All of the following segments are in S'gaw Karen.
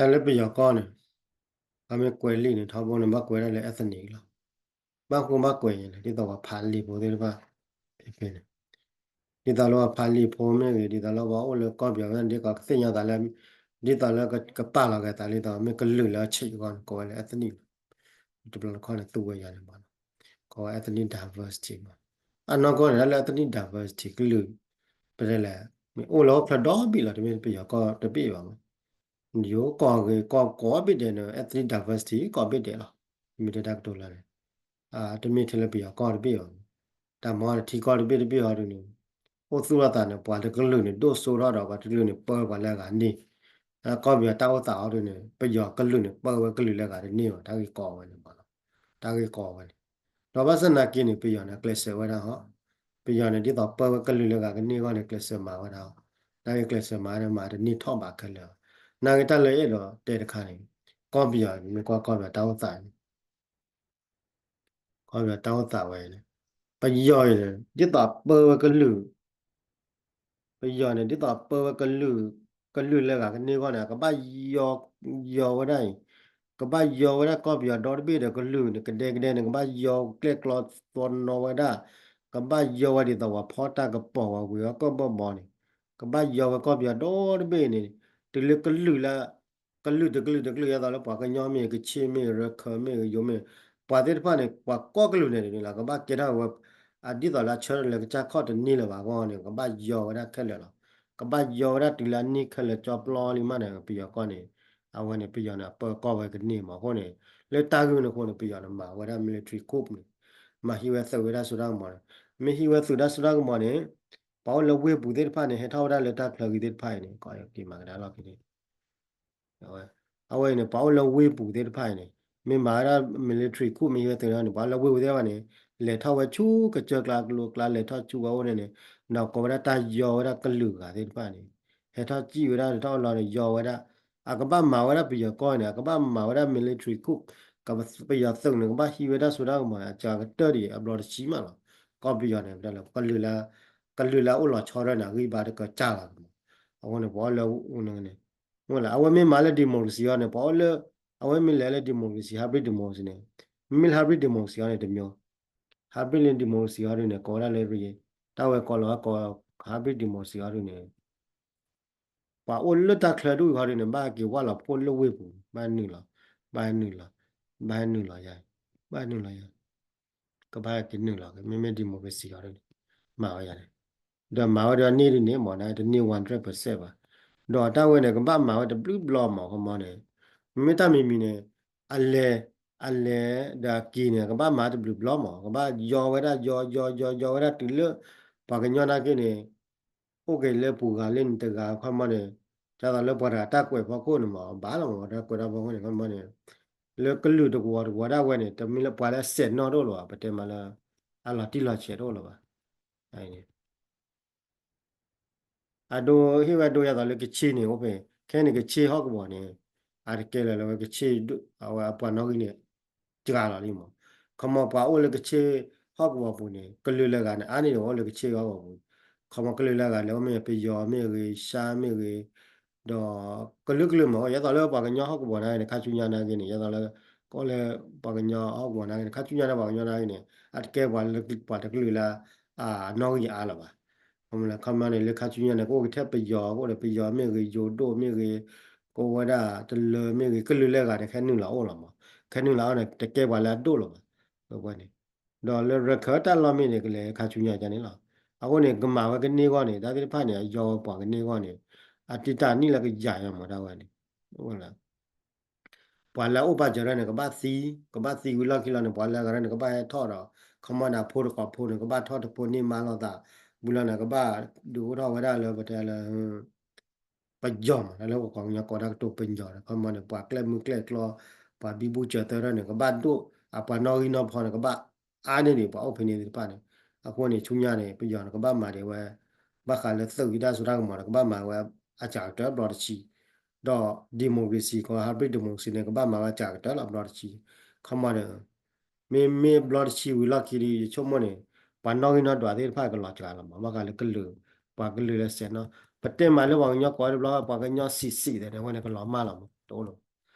တၢ်လၢပယီၤကီၢ်န့ၣ် အမ့ၢ်ကွဲးလံာ်န့ၣ် ထီဘိန့ၣ် ဘၣ်ကွဲးဒၣ်လၢ ethnic လီၤ. ဘၣ်ဃိဘၣ်ကွဲးန့ၣ် ဒ်သိးပှၤဖးလံာ်ဖိသ့ၣ်တဖၣ် ဖဲန့ၣ် ဒ်သိးလၢပှၤဖးလံာ်ဖိမ့ၢ်ဂ့ၤ ဒ်သိးလၢပှၤအိၣ်လၢကီၢ်ပယီၤမ့ၢ်ဂ့ၤ ဒ်သိးကသ့ၣ်ညါသးလၢ ဒ်သိးလၢကပာ်လီၤက့ၤသးလံာ်သိး မ့ၢ်ကလုာ်လၢဆံးအဂီၢ်န့ၣ် ကိးဝဲလၢ ethnic လီၤ. တဘျီတခီၣ်န့ၣ်သူဝဲယၤန့ၣ်မး ကိးဝဲ ethnic diversity မး. အနီၢ်ကီၢ်န့ၣ် တၢ်လၢ ethnic diversity ကလုာ် ပတဲလဲၣ် မ့ၢ်အိၣ်လၢဟီၣ်ခိၣ်ချၢဒီဘ့ၣ်လီၤ တမ့ၢ်ပယီၤကီၢ်တဘ့ၣ်ဘၣ်မး. ယိၤကီၢ်ဂ့ၤ ကီၢ်ကိးဘ့ၣ်ဒဲးန့ၣ် ethnic diversity ကိးဘ့ၣ်ဒဲးလီၤ. မ့ၢ်တဲတၢ်ကတိၤလၢန့ၣ် တမ့ၢ်ထဲလၢပယီၤကီၢ်တဘ့ၣ်ဘၣ်မး. တၢ်မၤန့ၣ်ထံကီၢ်တဘ့ၣ်တဘ့ၣ်ဟီဒုန့ၣ် အိၣ်သူၣ်ထီၣ်သးန့ၣ် ပှၤတကလုာ်န့ၣ် ဒိၣ်စိထီၣ်ဒီး ပှၤတကလုာ်န့ၣ် ပၢပှၤလၢအဂၤန့ၢ် ကီၢ်ပယီၤတၢ်အိၣ်သးဟီဒုန့ၣ် ပယီၤကလုာ်န့ၣ် ပၢဝဲကလုာ်လၢအဂၤတန့ၢ်ဘၣ် တၢ်ဂ့ၢ်ကီဝဲန့ၣ်မးလီၤ. တၢ်ဂ့ၢ်ကီဝဲန့ၣ် ဒီးဘၣ်ဆၣ်နာ်က့န့ၣ် ပယီၤန့ၣ် ကျဲးစၢးဝဲဒၣ်ဟီ ပယီၤန့ၣ် ဒ်သိးပၢဝဲကလုာ်လၢအဂၤကန့ၢ်အဂီၢ်န့ၣ် ကျဲးစၢးမၤဝဲဒၣ်ဟီ တၢ်ဂ့ၢ်ကျဲးစၢးမၤန့ၣ် မၤတန့ၢ်ထီၣ်ဘးခဲလၢာ်ဘၣ်. နာ်က့တၢ်လၢအဲၣ်ဒိးတဲတခါန့ၣ် ကီၢ်ပယီၤန့ၣ် မ့ၢ်ကွၢ်ကီၢ်ပယီၤတၢ်အိၣ်သးန့ၣ် ကီၢ်ပယီၤတၢ်အိၣ်သးဝဲန့ၣ် ပယီၤအံၤန့ၣ် ဒ်သိးပၢဝဲကလုာ် ပယီၤန့ၣ် ဒ်သိးပၢဝဲကလုာ် ကလုာ်လၢအဂၤကန့ၢ်အဂီၢ်န့ၣ် ကဘၣ်ယီၤ ယီၤဝဲဒၣ်အံၤ ကဘၣ်ယီၤဝဲဒၣ်ကီၢ်ပယီၤဒီတဘ့ၣ်ဒီးကလုာ်န့ၣ် ကဒဲကဒဲန့ၣ် ကဘၣ်ယီၤကျဲၣ်ကျီသီနီဝဲဒၣ် ကဘၣ်ယီၤဝဲဒ်သိးပှၤဖီတၢ်ကပီၤဝဲဝံၤအီၣ်ကီၢ်ဘီဘီန့ၣ် ကဘၣ်ယီၤဝဲကီၢ်ပယီၤဒီတဘ့ၣ်န့ၣ် တုၤလၢကလုာ်လၢ ကလုာ်တကလုာ်တကလုာ် ဒ်သိးလၢပှၤကညီမ့ၢ်ဂ့ၤ ကခ့ၣ်မ့ၢ်ဂ့ၤ ရခဲၣ်မ့ၢ်ဂ့ၤ ယိၤမ့ၢ်ဂ့ၤ ပှၤသ့ၣ်တဖၣ်န့ၣ် ပှၤကိးကလုာ်န့ၣ်တန့ၣ်လီၤ ကဘၣ်ကဲထီၣ်ဝဲ အဒ်သိးလၢအဆၢထၢၣ်လၢကစၢ်ခီၣ်တန့ၢ်လၢၤဘၣ်အဂီၢ်န့ၣ် ကဘၣ်ယီၤဝဲဒၣ်ခဲလၢာ်လီၤ. ကဘၣ်ယီၤဝဲဒၣ်တုၤလၢအန့ၢ်ခဲလၢာ်ကၠီပျီလံမးန့ၣ် ပယီၤကီၢ်န့ၣ် အဝဲန့ၣ် ပယီၤန့ၣ် အပၢကီၢ်ဝဲကန့ၢ်မးအဃိန့ၣ် လၢတၢ်ဂ့ၢ်န့ၣ်အဃိန့ၣ် ပယီၤန့ၣ် မၤဝဲဒၣ် military coup န့ၣ် မၤဟံးဝဲသုးဝဲဒၣ်စိတၢ်ကမီၤန့ၣ် မ့ၢ်ဟံးဝဲသုးတၢ်စိတၢ်ကမီၤန့ၣ် ပှၤအိၣ်လၢဝ့ၢ်ပူၤသ့ၣ်တဖၣ်န့ၣ် ဟဲထီၣ်ဝဲဒၣ်လၢတၢ်ချၢဂ့ၤသ့ၣ်တဖၣ်အံၤန့ၣ် ကမၤကဒါလီၢ်ခံန့ၣ် အဝဲအံၤန့ၣ် ပှၤအိၣ်လၢဝ့ၢ်ပူၤသ့ၣ်တဖၣ်အံၤန့ၣ် မ့ၢ်မၤဝဲဒၣ် military coup မ့ၢ်ဟံးဝဲသုးန့ၣ် ပှၤအိၣ်လၢဝ့ၢ်ပူၤသ့ၣ်တဖၣ်န့ၣ် လဲၤထီၣ်ဝဲဆူကစၢၢ်ကျါကလိကျါ လဲၤထီၣ်ဆူဝဲအိၣ်န့ၣ်န့ၣ် ဒီးကိးဝဲဒၣ်တၢ်ယီၤဝဲဒၣ်ကလုာ်ဂၤသ့ၣ်တဖၣ်န့ၣ် ဟဲထီၣ်စံၣ်ဝဲဒၣ် ထီၣ်လီၤန့ၣ် ယီၤဝဲဒၣ် အကဘၣ်မၤဝဲဒၣ်ပယီၤကီၢ်န့ၣ် အကဘၣ်မၤဝဲဒၣ် military coup ပယီၤသုးန့ၣ် ကဘၣ်ဟံးဝဲဒၣ်စိတၢ်ကမီၤန့ၣ် အစှၤကတၢၢ်ဒံး အဘျီတဆံမးလီၤ. ကီၢ်ပယီၤန့ၣ် ပတဲလၢ ကလုာ်လၢအအိၣ်လီၤဆီဒၣ်န့ၣ် အဂံၢ်ဘါတကၢကၢ်လီၤ. အဃိန့ၣ် ပှၤအိၣ်လၢန့ၣ် အဝဲမ့ၢ်မၤလၢ democracy အီၤန့ၣ် ပှၤအိၣ်လၢ အဝဲမ့ၢ်လဲၤလၢ democracy hybrid democracy န့ၣ် မ့မ့ၢ်လၢ hybrid democracy အီၤန့ၣ် တမျိုး hybrid လၢ democracy အီၤဒ်န့ၣ် ကိးဝဲဒၣ်လၢ တၢ်ဝဲကိးလီၤဝဲကိး hybrid democracy အီၤဒ်န့ၣ် ပှၤအိၣ်လၢတၢ်ချၢဒူၣ်အံၤခီဒ်န့ၣ် ဘၣ်က့ၤဝၢ်လီၤဖှိၣ်လၢဝ့ၢ်ပူၤ ဘၣ်နုာ်လီၤ ဘၣ်နုာ်လီၤ ဘၣ်နုာ်လီၤယၤ ဘၣ်နုာ်လီၤယၤ ကဘၣ်က့ၤနုာ်လီၤ မ့မ့ၢ် democracy အီၤဒ်န့ၣ် မၤဝဲယၤန့ၣ် ဒီးမၤဝဲဒၣ်န့ၢ်ဒ်န့ၣ်မ့ၢ်န့ၣ် တန့ၢ် one hundred percent ဘၣ် ဒီးတၢ်ဝဲန့ၣ် ကဘၣ်မၤဝဲတဘျုးဘျီမး ခီမီန့ၣ် မ့မ့ၢ်တၢ်မံၤမံၤန့ၣ် အလဲၤ အလဲၤဒီးအက့ၤန့ၣ် ကဘၣ်မၤတဘျုးဘျီမး ကဘၣ်ယီၤဝဲဒၣ် ယီၤ ယီၤ ယီၤ ယီၤဝဲဒၣ်တုၤလၢ ပှၤကညီနာ်က့န့ၣ် အိၣ်က့ၤလၢပှၤဂၤလၢနတဂၤခီမီန့ၣ် ဒ်သိးလၢပှၤတဂၤတၢ်ကွဲးဖီခိၣ်န့ၣ်မး ဘၣ်လီၤမး တၢ်ကွဲးတၢ်ဖီခိၣ်န့ၣ် ခီမီန့ၣ် လၢကလုာ်တဝီတဝီဒၣ်ဝဲန့ၣ် တမ့ၢ်လၢပှၤလၢအစဲးနီၣ်တအိၣ်လၢၤဘၣ် ပတဲမးလၢ အလီၤတံၢ်လီၤဆဲးတအိၣ်လၢၤဘၣ် အဒိ ဟ့ၣ်ဝဲဒိယၤသိးလၢကခ့ၣ်န့ၣ် အိၣ်ဖဲ ခဲန့ၣ်ကခ့ၣ်ဟီၣ်ကဝီၤန့ၣ် အတကဲလၢၤလၢၤဝဲကခ့ၣ် အဝဲအပှၤနီၣ်ဂံၢ်န့ၣ် စှၤလီၤလံမး ခီမီပှၤအိၣ်လၢကခ့ၣ်ဟီၣ်ကဝီၤပူၤန့ၣ် ကလုာ်လၢဂၤန့ၣ် အါန့ၢ်ဒံးအိၣ်လၢကခ့ၣ်ဟီၣ်ကဝီၤပူၤ ခီမီကလုာ်လၢဂၤလဲၤအိၣ်မ့ၢ်ပယီၤမ့ၢ်ဂ့ၤ ရှါမ့ၢ်ဂ့ၤ ဒီးကလုာ်ကလုာ်မး ယၤသိးလၢပှၤကညီဟီၣ်ကဝီၤနာ်က့န့ၣ် ခါဆူညါနာ်က့န့ၣ် ယၤသိးလၢ ကအိၣ်လၢပှၤကညီဟီၣ်ကဝီၤနာ်က့န့ၣ် ခါဆူညါန့ၣ်ပှၤကညီနာ်က့န့ၣ် အတကဲပှၤလၢပှၤတကလုာ်လၢ အနီၣ်ဂံၢ်အါလၢၤဘၣ် ခီမီန့ၣ် လၢခါဆူညါန့ၣ် ကအိၣ်က့ၤထဲပယီၤ ကအိၣ်ဒီးပယီၤမ့ၢ်ဂ့ၤ ယိၤဒိၣ်မ့ၢ်ဂ့ၤ ကအိၣ်ဝဲဒၣ်တလၢမ့ၢ်ဂ့ၤ ကလုာ်လၢဂၤန့ၣ် ခဲနုာ်လီၤအိၣ်လီၤမး ခဲနုာ်လီၤအိၣ်န့ၣ် တကဲပှၤလၢအဒိၣ်လၢၤဘၣ် ဝဲန့ၣ် ဒီးလၢရခၢၣ်တၢ်လီၢ်မ့ၢ်န့ၣ် ကလဲၤခါဆူညါကန့ၣ်လီၤ အဃိန့ၣ် ကမၤဝဲကန့ၢ်အဂီၢ်န့ၣ် တၢ်သ့ၣ်တဖၣ်န့ၣ် အယီၤဝဲပှၤကန့ၢ်အဂီၢ်န့ၣ် အတံၢ်တၢ်နံၣ်လၢကယၤယၤမး တၢ်ဝဲန့ၣ် ပှၤလၢအအိၣ်ဘၣ်စၢၤရၢၣ်န့ၣ် ကဘၣ်သံ ကဘၣ်သံဝံၤလီၢ်ခံလီၤန့ၣ် ပှၤလၢအဂၤရၢၣ်န့ၣ် ကဘၣ်ဟဲထီၣ်ဒီး ခီမီန့ၣ် အဖိတကိးဖိန့ၣ် ကဘၣ်ထီၣ်တဖိန့ၢ်မါလိာ်သး ဝံၤလီၤန့ၣ် ကဘၣ်ဒုးအိၣ်ထီၣ်ဝဲဒၣ်လၢပတဲလၢ ပယီၤမး တၢ်လၢပှၤကညီကိးတၢ်ကတိၤပယီၤဒီး ခီမီန့ၣ် ပှၤကျဲမုၢ်ကျဲကျီ ပှၤဘံဘူစၢၤသၢထီၣ်န့ၣ် ကဘၣ်ဒိၣ် အပှၤနီၣ်ဂံၢ်နီၣ်ဖီန့ၣ် ကဘၣ်အါန့ၢ်ဒံးပှၤအိၣ်ဖဲန့ၣ်သ့ၣ်တဖၣ်န့ၣ် အဃိန့ၣ် ဆူညါန့ၣ် ပယီၤန့ၣ် ကဘၣ်မၤဒံးဝဲ ဘၣ်ဃးလၢသုးက့တၢ်စိတၢ်ကမီၤန့ၣ် ကဘၣ်မၤဝဲအစှၤကတၢၢ်ဘျီတဆံ ဒီး democracy ကီး hybrid democracy န့ၣ် ကဘၣ်မၤဝဲအစှၤကတၢၢ်လီၤဘျီတဆံ ခီမီန့ၣ် မ့မ့ၢ်ဘျီတဆံဝံၤလီၢ်ခံဒီး ယဆိကမိၣ်န့ၣ် ပှၤနီၣ်ဂံၢ်နီၣ်ဒွးသ့ၣ်တဖၣ်ကလီၤစှၤလီၤမး ဘၣ်ဃးလၢကလုာ် ပှၤကလုာ်လၢစဲးနီၣ် ပတဲမးလၢပှၤကညီကိးတဘျီ ပှၤကညီစံးစံးသ့ၣ်န့ၣ် အဝဲန့ၣ်ကလီၤမၢ်လီၤမး တအိၣ်လၢၤဘၣ်.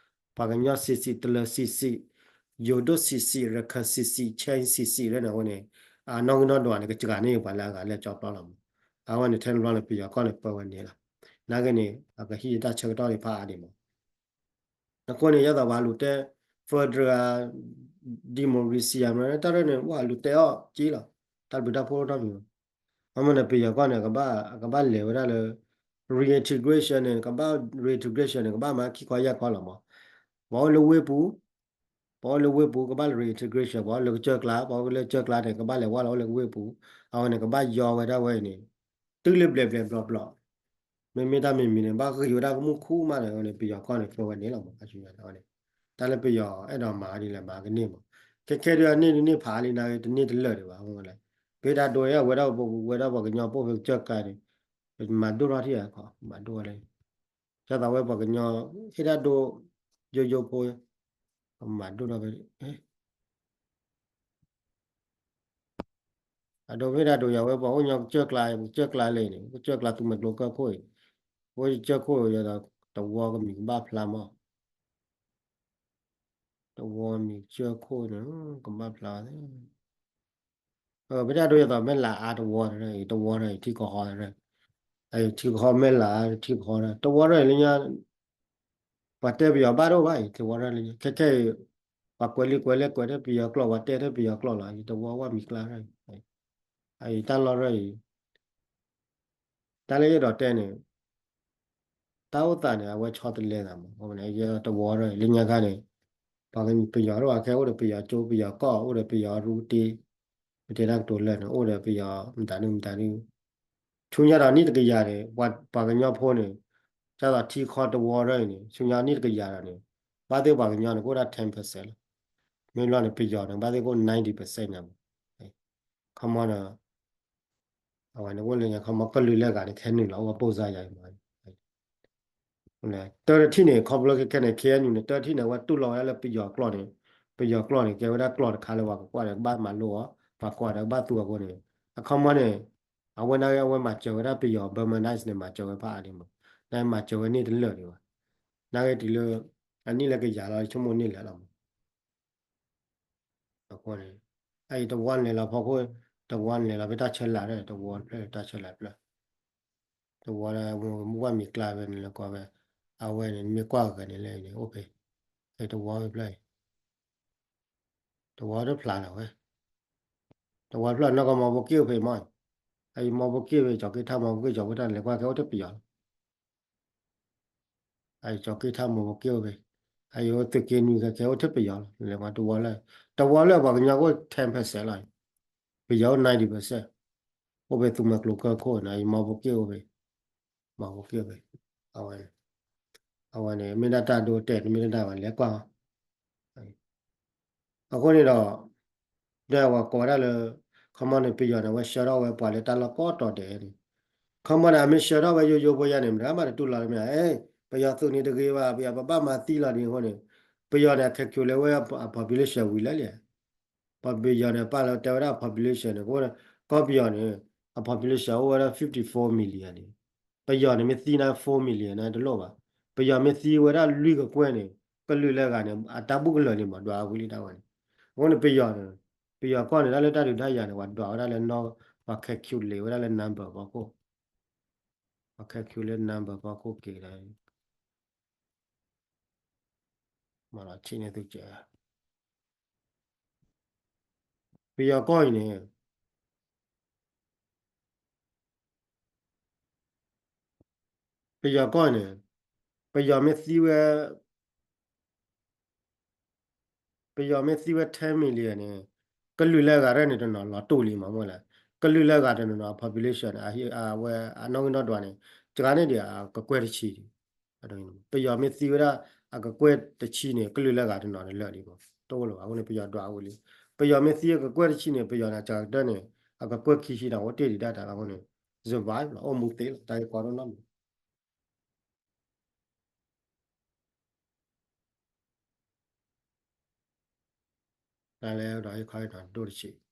ပှၤကညီဆံးဆံး တလၢၤဆံးဆံး ယိၤဒိၣ်ဆံးဆံး ရခၢၣ်ဆံးဆံး ခၠ့ဆံးဆံးလၢန့ၣ်အဝဲန့ၣ် အနီၣ်ဂံၢ်နီၣ်ဒွးန့ၣ် ကစှၤန့ၢ်ပှၤလၢအဂၤလၢကၠီပျီလီၤမး. အဝဲန့ၣ်ထဲတဘျီန့ၣ် ပယီၤကီၢ်န့ၣ်ပၢဝဲန့ၣ်လီၤ. နာ်က့န့ၣ် အကဟံးတၢ်ဆၢကတီၢ်သ့ၣ်တဖၣ်အါဒံးမး. အဃိန့ၣ် ယသးပှၤလူၤတဲ federal democracy မ့ၢ်တၢ်ရဲၣ်န့ၣ် ဝဲလူၤတဲအီၤက့လီၤ. တၢ်ဘျုးတၢ်ဖှိၣ်တၢ်မံၤ အမ့ၢ်န့ၣ် ပယီၤကီၢ်န့ၣ် ကဘၣ် ကဘၣ်လဲၤဝဲဒၣ်လၢ reintegration န့ၣ် ကဘၣ် reintegration န့ၣ် ကဘၣ်မၤခံခီယဲၢ်ခီလီၤမး. ပှၤအိၣ်လၢဝ့ၢ်ပူၤ ပှၤအိၣ်လၢဝ့ၢ်ပူၤ ကဘၣ်လၢ reintegration ပှၤအိၣ်လၢကစၢၢ်ကျါ ပှၤအိၣ်လၢကစၢၢ်ကျါန့ၣ် ကဘၣ်လဲၤဝဲလီၤအိၣ်လၢကဝ့ၢ်ပူၤ အဝဲန့ၣ် ကဘၣ်ယီဝဲဒၣ်ဝဲအံၤန့ၣ် တုၤလၢဘျဲၣ်ဘျဲၣ်ဘျီဘျီ မ့မ့ၢ်တၢ်မံၤမံၤန့ၣ် ဘၣ်ဃ့ၢ်ဝဲဒၣ်ကမူၣ်ခူၣ်မးန့ၣ် ပယီၤကီၢ်န့ၣ် ပၢဝဲန့ၣ်လီၤမး အဝဲန့ၣ် တၢ်လၢပယီၤအဲၣ်ဒိးမၤဒ်လဲၣ်မၤကန့ၢ်မး ခဲခဲဒုးအန့ၢ်ဒုးန့ၢ်ဖးလံနာ်ဂ့ၤ တန့ၢ်တလၢာ်ဒံးဘၣ် အဝဲလဲၣ် ပဟ့ၣ်တၢ်ဒိ အဝဲဒၣ်ပဝဲဒၣ်ပှၤကညီပအိၣ်ဖဲကစၢၢ်ကျါန့ၣ် မၤဒိၣ်ထီၣ်ထံၣ်အခီ မၤဒိၣ်ဝဲလၢ ကသးဝဲပှၤကညီ ဟ့ၣ်တၢ်ဒိ ယိယိဖိ မၤဒိၣ်ထီၣ်ဖဲ အဒိ မ့ၢ်ဒၣ်ဒိ ယဝဲပှၤအိၣ်ညီကစၢၢ်ကျါ ကစၢၢ်ကျါလဲၣ်န့ၣ် ကစၢၢ်ကျါသူမှဲကျိကၢၢ်ခိၣ်အံၤ အိၣ်ကစၢၢ်ခိၣ်ယဒီး တဝီကမံၤကဘၣ်ဖျါမး တဝီမံၤကစၢၢ်ခိၣ်န့ၣ် ကဘၣ်ဖျါ မ့ၢ်ဒၣ်ဒိ ယသိး မ့ၢ်လၢအါတဝီတရၢအံၤ တဝီတရၢအံၤ ထံကဟီတရၢ အံၤထံကဟီ မ့ၢ်လၢအါထံကဟီတရၢ တဝီတရၢအံၤလၢညါ ပှၤတဲပယီၤဘၣ်တအိၣ်ဘၣ်အံၤ တဝီတရၢလၢညါ ခဲခဲအံၤ ပှၤကွဲးလံာ်ကွဲးလဲၢ်ကွဲးထဲပယီၤကျိာ် ပှၤတဲထဲပယီၤကျိာ်လီၤ အံၤတဝီဝဲမံၤကျါတရၢအံၤ အံၤတၢ်လီၢ်တရၢအံၤ တၢ်လၢယအဲၣ်ဒိးတဲန့ၣ် တၢ်အိၣ်သးန့ၣ် အဝဲဆီတလဲသးမး အဃိန့ၣ် ယတဝီတရၢအံၤ လၢညါခါန့ၣ် ပှၤကညီပယီၤတအိၣ်ဘၣ်ခဲ အိၣ်ဒီးပယီၤကၠိ ပယီၤကီၢ် အိၣ်ဒီးပယီၤရူတ့ ပတဲတၢ်ကတိၤလၢာ်န့ၣ် အိၣ်ဒီးပယီၤမတၤဒုမတၤဒု ဆူညါဒီးနံၣ်တကယၤန့ၣ် ပှၤကညီဖိန့ၣ် ဒ်သိးထံကဟီတဝီတရၢအံၤန့ၣ် ဆူညါနံၣ်တကယၤဒီးန့ၣ် ဘၣ်သ့ၣ်ပှၤကညီန့ၣ် ကအိၣ်ဒၣ် ten percent လီၤ. မ့ၢ်ဘျီန့ၣ် ပယီၤန့ၣ် ဘၣ်သ့ၣ်ကအိၣ် ninety percent ညါမး ခီမီဒီး အဝဲန့ၣ်အိၣ်လၢညါ ခီမီကလုာ်လၢအဂၤန့ၣ် ခဲနုာ်လီၤ အိၣ်ဝဲပိၢ်စါယၤအံၤမး တၢ်တထံၣ်န့ၣ် ခီဖျိခဲခဲန့ၣ် ခ့ၣ်အဲၣ်ယူၣ်န့ၣ် တၢ်တထံၣ်န့ၣ် အဝဲတူၢ်လိာ်ဝဲဒၣ်လၢပယီၤကျိာ်န့ၣ် ပယီၤကျိာ်န့ၣ် ကဲဝဲဒၣ်ကျိာ်တခါလၢပှၤကကွၢ်ဒီးကဘၣ်မၤလိအီၤ ပှၤကွၢ်ဒီးကဘၣ်သူအဃိန့ၣ် အခီမီန့ၣ် အဝဲနာ်ဂ့ၤ အဝဲမၤစၢၤဝဲဒၣ်ပယီၤ Burmese န့ၣ် မၤစၢၤဝဲဖးအါဒံးမး နာ်ဂ့ၤမၤစၢၤဝဲန့ၢ်တလၢာ်ဒံးဘၣ် နာ်ဂ့ၤတုၤလၢ အနံၣ်လၢကယၤလီၤ ဆိကမိၣ်န့ၢ်လဲၤလီၤမး အဃိန့ၣ် အအံၤတဝီန့ၣ်လဲၤလီၤဖီခိၣ် တဝီန့ၣ်လဲၤလီၤဖဲတၢ်ဆၢလာ် တဝီဖျၢၣ် တၢ်ဆၢလာ်ဖျၢၣ် တဝီလၢမူဘၣ်မံၤကျါဖဲန့ၣ်လၢကီၢ်ဖဲ အဝဲန့ၣ် မ့ၢ်ကွၢ်ဂၤန့ၣ်လၢန့ၣ် အိၣ်ဖဲ ဖဲတဝီဖျၢၣ်အံၤ တဝီတဖျါလီၤဝဲ တဝီဖျၢၣ်နီၢ်ကီၢ်မီဘိက့ၣ်အိၣ်ဖဲမး အအံၤမီဘိက့ၣ်ဖဲ ကၠီၤက့ၢ်ထၣ်မီဘိက့ၣ် ကၠီၤက့ၢ်ထၣ်န့ၣ် လဲၤကွၢ်ခဲအိၣ်ထဲပယီၤလီၤ အံၤကၠီၤက့ၢ်ထၣ်မီဘိက့ၣ်အိၣ်ဖဲ အံၤအိၣ်သုးက့နွံခဲခဲအိၣ်ထဲပယီၤလီၤ လဲၤကွၢ်တဝီလၢ တဝီလၢပှၤကညီကအိၣ် ten percent လီၤ ပယီၤအိၣ် ninety percent အိၣ်ဖဲသုးမီၤကျိၤကၢၢ်ခိၣ်န့ၣ် အံၤမီဘိက့ၣ်အိၣ်ဖဲ မီဘိက့ၣ်အိၣ်ဖဲ အဝဲ အဝဲန့ၣ် မ့ၢ်ဒၣ်တၢ်ဒိတဲာ် တမ့ၢ်ဒၣ်တၢ်ဘၣ် လဲၤကွၢ်အီၤ အဃိန့ၣ်ဒီး ဒီးအဝဲကိးဝဲဒၣ်လၢ ခီမီန့ၣ် ပယီၤန့ၣ် အဝဲဆှၢထီၣ်ဝဲပှၤလၢတၢ်လီၢ်ကိးတီၤဒဲးန့ၣ် ခီမီန့ၣ် အမ့ၢ်ဆှၢထီၣ်ဝဲယိယိဖိယါန့ၣ် မတၤမးတတူၢ်လိာ်လၢမ့ၢ် အဲ ပယီၤသုးန့ၣ်တဂ့ၤဘၣ် ပယီၤပဘၣ်မၤသံလီၤဒ်အဃိန့ၣ် ပယီၤန့ၣ် အ calculate ဝဲအ population ဝံၤလၢလံ ပှၤပယီၤန့ၣ် ပာ်လီၤတဲဝဲဒၣ် population န့ၣ် ကအိၣ် ကီၢ်ပယီၤန့ၣ် အ population အိၣ်ဝဲဒၣ် fifty four million န့ၣ် ပယီၤန့ၣ်မ့ၢ်သံန့ၣ် four million န့ၣ် တလိၣ်ဘၣ်. ပယီၤမ့ၢ်သံဝဲဒၣ်လွံၢ်ကကွဲၢ်န့ၣ် ကလုာ်လၢအဂၤန့ၣ် အတၢ်ဘူၣ်ကလၢာ်န့ၣ်မး ဒွးဝံၤလံတၢ်ဝဲန့ၣ်. အဃိန့ၣ် ပယီၤန့ၣ် ပယီၤကီၢ်န့ၣ် တၢ်လၢတၢ်ဒုးတၢ်ယၤန့ၣ် ပှၤဒွးဝဲဒၣ်လၢနီၢ် ပှၤ calculate ဝဲဒၣ်လၢ number ဖီခိၣ် ပှၤ calculate လၢ number ဖီခိၣ်က့ၤဒၣ် မ့ၢ်လီၤ ထံၣ်န့ၢ်သုကဲး ပယီၤကီၢ်အံၤန့ၣ် ပယီၤကီၢ်အံၤန့ၣ် ပယီၤမ့ၢ်သံဝဲ ပယီၤမ့ၢ်သံဝဲ ten million န့ၣ် ကလုာ်လၢအဂၤရဲၣ်န့ၣ်တနီၤလီၤတိၢ်လံမးမ့ၢ်လဲၣ်. ကလုာ်လၢအဂၤတနီၤနီၤ အ population န့ၣ် အဝဲအနီၣ်ဂံၢ်နီၣ်ဒွးန့ၣ် စှၤန့ၢ်ဒံးအကကွဲၢ်တဆံဒံး ပယီၤမ့ၢ်သံဝဲဒၣ်အကကွဲၢ်တဆံန့ၣ် ကလုာ်လၢအဂၤတနီၤန့ၣ်လၢာ်လံမး တအိၣ်လၢၤဘၣ်. အဃိန့ၣ် ပယီၤဒွးဝံၤလံ. ပယီၤမ့ၢ်သံအကကွဲၢ်တဆံန့ၣ် ပယီၤန့ၣ် စှၤကတၢၢ်န့ၣ် အကကွဲၢ်ခံဆံန့ၣ် အိၣ်တ့ၢ်ဒံးဒၣ်တၢ်လီၤ. အဃိန့ၣ် survive လီၤ အိၣ်မူသ့လီၤ တၢ်ဂ့ၢ်ကီဒိၣ်နီတမံၤ တၢ်လၢဒီးဟ့ၣ်ခီဟ့ၣ်နီၤဒိၣ်တဆံး